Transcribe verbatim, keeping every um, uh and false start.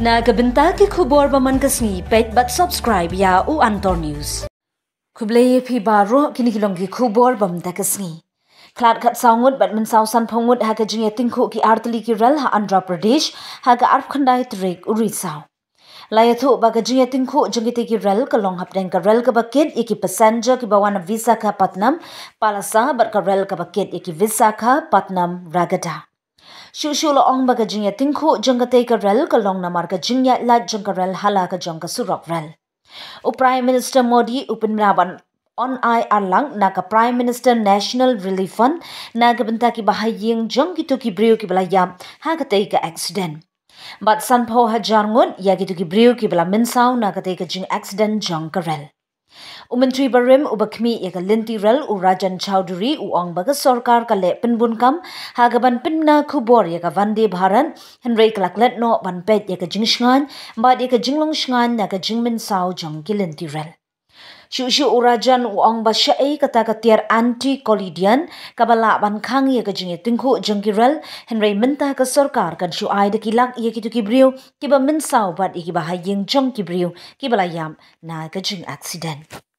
Na ka bynta ki khubor ba man ka sngi, peit bad subscribe ïa u Antor News. Khublei ïa phi baroh, kine ki long ki khubor ba man ka sngi. Khlad khatsaw ngut bad mynsaw sanphew ngut ha ka jingïatyngkhuh ki artylli ki rel ha Andhra Pradesh ha ka arphew khyndai tarik u Risaw. La ïathuh ba ka jingïatyngkhuh jong kitei ki rel ka long hapdeng ka rel kaba kit ïa ki passenger kiba wan na Visakhapatnam Palasa bad ka rel kaba kit ïa ki Visakhapatnam Rayagada. Shuh shuh la ong ba ka jingïatyngkhuh jong katei ka rel ka long namar ka jingïaid lait jong ka rel ha la ka jong ka surok rel. U Prime Minister Modi u pynbna ban on ai ar lak na ka Prime Minister National Relief Fund na ka bynta kiba ha ïing jong kito ki briew kiba la ïap ha katei ka accident. Bad sanphew hajar ngut ïa kito ki briew kiba la mynsaw na katei ka jingaccident jong ka rel. U Myntri barim uba khmih ïa ka lynti rel u Rajan Chaudhary u ong ba ka sorkar ka leh pynbun kam ha kaban pynbna khubor ïa ka Vande Bharat, hynrei ka la klet noh ban peit ïa ka jingshngaiñ bad ïa ka jinglong shngaiñ na ka jingmynsaw jong ki lynti rel. Shuh shuh u Rajan u ong ba shaei kata ka tiar anti-collision kaba lah ban khang ïa ka jingïatyngkhuh jong ki rel, hynrei mynta ka sorkar kan shu ai da ki lak ïa kito ki briew kiba mynsaw bad ïa kiba ha ïing jong ki briew kiba la ïap na ka jingaccident.